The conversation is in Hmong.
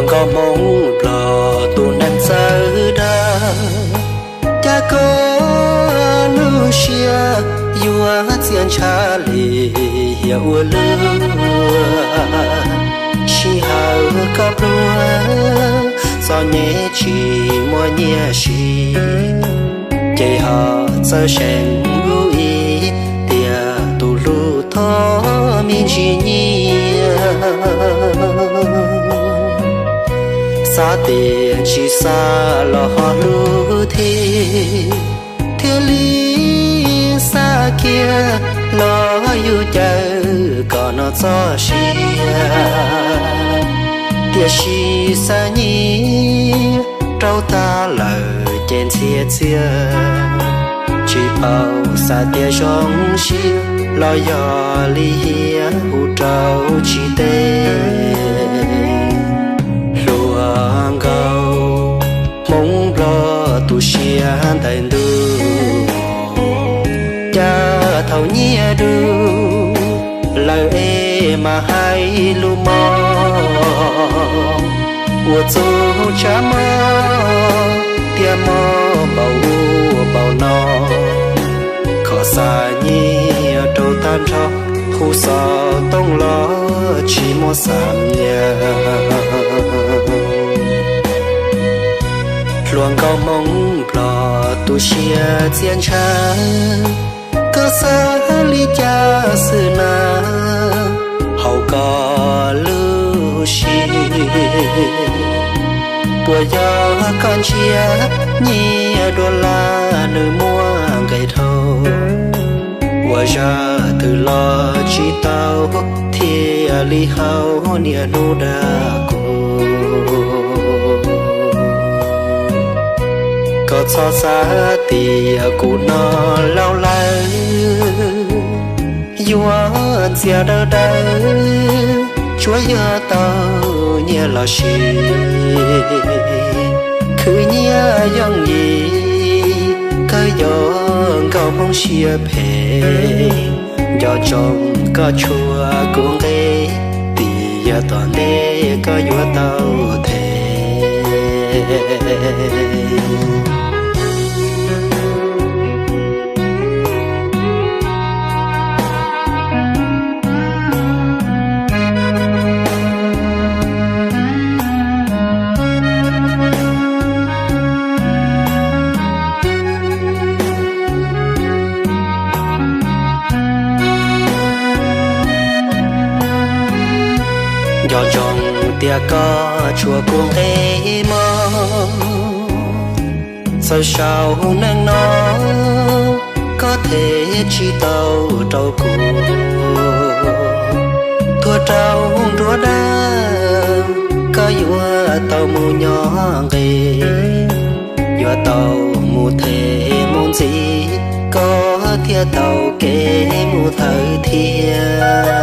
Nkauj Hmoob Nplog tus neeg txawj dag, cas koj lub siab yuav txias ntshav li hiav ua luaj. Sij hawm koj pluag, txom nyem tsis muaj nyiaj siv, ces ho txawj seem ub ib tias tus hlub thov me ntsis nyiaj. Xav tias tsis xav los ho hlub thiab, thiaj li xav kiag los yus caw kom no txoj sia. Tiam sis xav nyiaj rau tag lawm ces ntxhiab txiag, tsis paub xav tias zoo siab los yog li hiav hu rau tsis teb. Hluas nkauj Hmoob Nplog tu siab ntais ntuj, cas thaum nyiaj dub lawm es mas hais lus mob, ua txuj tshav mob tias mob npaum ub npaum no. Kho xav nyiaj rau tag nrho, hu xov tooj los tsis muaj xam nyas. Hluas nkauj Hmoob Nplog tu siab txias ntshav, koj xav li cas xwb na hauv koj lub siab? Puas yog koj ntsia nyiaj dua laj nws muaj nqis dhau, ua zaj twg los tsis tau thiaj li haum niaj hnub dag kuv. Koj txhob xav tias kuv no laus lawm, yuav ntxias dawb dawb, tsuav yog tau nyiaj los sis khwv nyiaj yooj yim. Koj yog nkauj Hmoob siab phem, nco ntsoov koj tshuav kuv nqe, tiam sis tom ntej koj yuav tau them. Nco ntsoov tias koj tshuav kuv nqe mog, txawm sau neej no koj them tsis tau rau kuv. Thuam rau nruab dawb, koj yuav tau mus nyob nqis, yuav tau mus them mus ntxiv, koj thiaj tau kev mus tawm thiab.